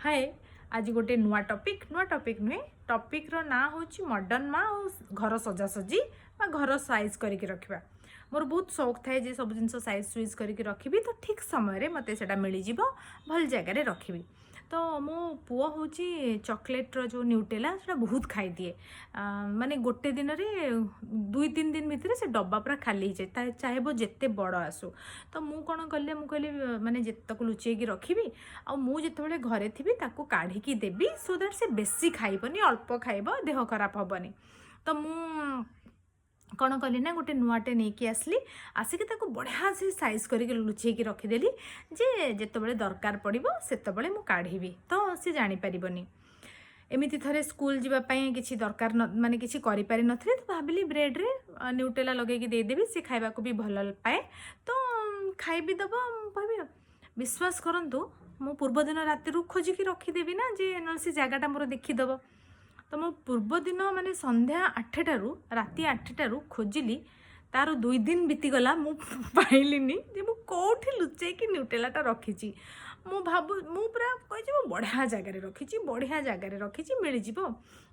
ହାଏ, ଆଜି ଗୋଟେ ନୂଆ ଟପିକ୍। ନୂଆ ଟପିକ୍ ନୁହେଁ, ଟପିକ୍ର ନାଁ ହେଉଛି ମଡ଼ର୍ଣ୍ଣ ମା ଆଉ ଘର ସଜାସଜି ବା ଘର ସାଇଜ୍ କରିକି ରଖିବା। ମୋର ବହୁତ ସଉକ ଥାଏ ଯେ ସବୁ ଜିନିଷ ସାଇଜ୍ ସୁଇଜ୍ କରିକି ରଖିବି, ତ ଠିକ୍ ସମୟରେ ମୋତେ ସେଇଟା ମିଳିଯିବ, ଭଲ ଜାଗାରେ ରଖିବି। ତ ମୋ ପୁଅ ହେଉଛି ଚକୋଲେଟ୍ର ଯେଉଁ ନ୍ୟୁଟେଲା, ସେଇଟା ବହୁତ ଖାଇଦିଏ। ମାନେ ଗୋଟେ ଦିନରେ, 2-3 ଦିନ ଭିତରେ ସେ ଡବା ପୁରା ଖାଲି ହେଇଯାଏ। ତା ଚାହିଁବ ଯେତେ ବଡ଼ ଆସୁ। ତ ମୁଁ କ'ଣ କଲି? ମୁଁ କହିଲି, ମାନେ ଯେତେ ତାକୁ ଲୁଚେଇକି ରଖିବି ଆଉ ମୁଁ ଯେତେବେଳେ ଘରେ ଥିବି, ତାକୁ କାଢ଼ିକି ଦେବି, ସୋ that ସେ ବେଶୀ ଖାଇବନି, ଅଳ୍ପ ଖାଇବ, ଦେହ ଖରାପ ହେବନି। ତ ମୁଁ କ'ଣ କଲି ନା, ଗୋଟେ ନୂଆଟେ ନେଇକି ଆସିଲି। ଆସିକି ତାକୁ ବଢ଼ିଆ ସେ ସାଇଜ୍ କରିକି ଲୁଚେଇକି ରଖିଦେଲି ଯେ ଯେତେବେଳେ ଦରକାର ପଡ଼ିବ, ସେତେବେଳେ ମୁଁ କାଢ଼ିବି, ତ ସେ ଜାଣିପାରିବନି। ଏମିତି ଥରେ ସ୍କୁଲ ଯିବା ପାଇଁ କିଛି ଦରକାର ନ, ମାନେ କିଛି କରିପାରିନଥିଲି। ତ ଭାବିଲି ବ୍ରେଡ଼ରେ ନ୍ୟୁଟେଲା ଲଗେଇକି ଦେଇଦେବି, ସେ ଖାଇବାକୁ ବି ଭଲ ପାଏ, ତ ଖାଇ ବି ଦେବ। ମୁଁ କହିବି, ବିଶ୍ୱାସ କରନ୍ତୁ, ମୁଁ ପୂର୍ବଦିନ ରାତିରୁ ଖୋଜିକି ରଖିଦେବି ନା ଯେ ନହେଲେ ସେ ଜାଗାଟା ମୋର ଦେଖିଦେବ। ତ ମୁଁ ପୂର୍ବଦିନ, ମାନେ ସନ୍ଧ୍ୟା 8ଟାରୁ, ରାତି 8ଟାରୁ ଖୋଜିଲି। ତାର 2 ଦିନ ବିତିଗଲା, ମୁଁ ପାଇଲିନି ଯେ ମୁଁ କେଉଁଠି ଲୁଚେଇକି ନ୍ୟୁଟେଲାଟା ରଖିଛି। ମୁଁ ପୁରା କହିଛି, ମୁଁ ବଢ଼ିଆ ଜାଗାରେ ରଖିଛି, ବଢ଼ିଆ ଜାଗାରେ ରଖିଛି, ମିଳିଯିବ।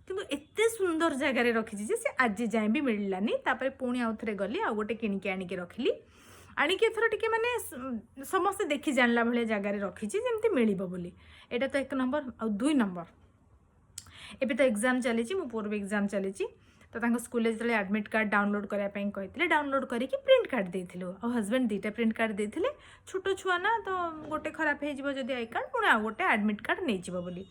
କିନ୍ତୁ ଏତେ ସୁନ୍ଦର ଜାଗାରେ ରଖିଛି ଯେ ସେ ଆଜି ଯାଏଁ ବି ମିଳିଲାନି। ତାପରେ ପୁଣି ଆଉ ଥରେ ଗଲି, ଆଉ ଗୋଟେ କିଣିକି ଆଣିକି ରଖିଲି। ଆଣିକି ଏଥର ଟିକେ ମାନେ ସମସ୍ତେ ଦେଖି ଜାଣିଲା ଭଳିଆ ଜାଗାରେ ରଖିଛି, ଯେମିତି ମିଳିବ ବୋଲି। ଏଇଟା ତ ଏକ ନମ୍ବର। ଆଉ ଦୁଇ ନମ୍ବର, ଏବେ ତ ଏକ୍ଜାମ୍ ଚାଲିଛି, ମୋ ପୁଅର ବି ଏକ୍ଜାମ୍ ଚାଲିଛି। ତ ତାଙ୍କ ସ୍କୁଲରେ ଯେତେବେଳେ ଆଡ଼ମିଟ୍ କାର୍ଡ଼ ଡାଉନଲୋଡ଼୍ କରିବା ପାଇଁ କହିଥିଲେ, ଡାଉନଲୋଡ଼୍ କରିକି ପ୍ରିଣ୍ଟ କାର୍ଡ଼ ଦେଇଥିଲୁ। ଆଉ ହଜବେଣ୍ଡ ଦୁଇଟା ପ୍ରିଣ୍ଟ କାର୍ଡ଼ ଦେଇଥିଲେ। ଛୋଟ ଛୁଆ ନା, ତ ଗୋଟେ ଖରାପ ହେଇଯିବ ଯଦି I card, ପୁଣି ଆଉ ଗୋଟେ ଆଡ଼ମିଟ୍ କାର୍ଡ଼ ନେଇଯିବ ବୋଲି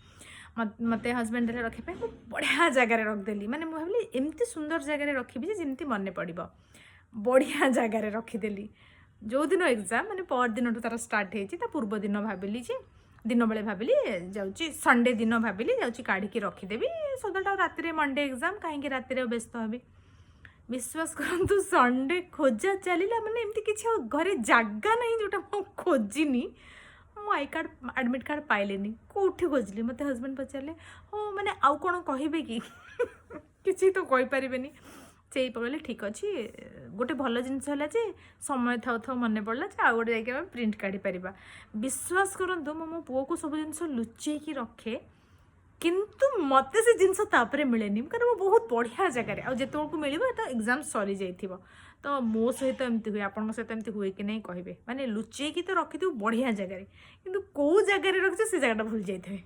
ମୋତେ ହଜବେଣ୍ଡ ଦେଲେ ରଖିବା ପାଇଁ। ମୁଁ ବଢ଼ିଆ ଜାଗାରେ ରଖିଦେଲି। ମାନେ ମୁଁ ଭାବିଲି, ଏମିତି ସୁନ୍ଦର ଜାଗାରେ ରଖିବି ଯେ ଯେମିତି ମନେ ପଡ଼ିବ। ବଢ଼ିଆ ଜାଗାରେ ରଖିଦେଲି। ଯେଉଁଦିନ ଏକ୍ଜାମ୍, ମାନେ ପରଦିନଠୁ ତାର ଷ୍ଟାର୍ଟ ହେଇଛି, ତା ପୂର୍ବ ଦିନ ଭାବିଲି ଯେ ଦିନବେଳେ ଭାବିଲି ଯାଉଛି, ସଣ୍ଡେ ଦିନ ଭାବିଲି ଯାଉଛି କାଢ଼ିକି ରଖିଦେବି ସଦାଟା, ଆଉ ରାତିରେ ମଣ୍ଡେ ଏକ୍ଜାମ୍, କାହିଁକି ରାତିରେ ଆଉ ବ୍ୟସ୍ତ ହେବି? ବିଶ୍ୱାସ କରନ୍ତୁ, ସଣ୍ଡେ ଖୋଜା ଚାଲିଲା। ମାନେ ଏମିତି କିଛି ଆଉ ଘରେ ଜାଗା ନାହିଁ ଯେଉଁଟା ମୁଁ ଖୋଜିନି। ମୁଁ I card, admit card ପାଇଲିନି। କେଉଁଠି ଖୋଜିଲି? ମୋତେ ହଜବେଣ୍ଡ ପଚାରିଲେ, ହଉ, ମାନେ ଆଉ କ'ଣ କହିବେ କି? କିଛି ତ କହିପାରିବେନି। ସେଇ କହିଲେ, ଠିକ୍ ଅଛି। ଗୋଟେ ଭଲ ଜିନିଷ ହେଲା ଯେ ସମୟ ଥାଉ ଥାଉ ମନେ ପଡ଼ିଲା ଯେ ଆଉ ଗୋଟେ ଯାଇକି ଆମେ ପ୍ରିଣ୍ଟ କାଢ଼ିପାରିବା। ବିଶ୍ୱାସ କରନ୍ତୁ, ମୁଁ ମୋ ପୁଅକୁ ସବୁ ଜିନିଷ ଲୁଚେଇକି ରଖେ, କିନ୍ତୁ ମୋତେ ସେ ଜିନିଷ ତାପରେ ମିଳେନି, କାରଣ ମୁଁ ବହୁତ ବଢ଼ିଆ ଜାଗାରେ, ଆଉ ଯେତେବେଳକୁ ମିଳିବ ତ ଏକ୍ଜାମ୍ ସରିଯାଇଥିବ। ତ ମୋ ସହିତ ଏମିତି ହୁଏ, ଆପଣଙ୍କ ସହିତ ଏମିତି ହୁଏ କି ନାହିଁ କହିବେ। ମାନେ ଲୁଚେଇକି ତ ରଖିଥିବୁ ବଢ଼ିଆ ଜାଗାରେ, କିନ୍ତୁ କେଉଁ ଜାଗାରେ ରଖିଛୁ, ସେ ଜାଗାଟା ଭୁଲି ଯାଇଥିବେ।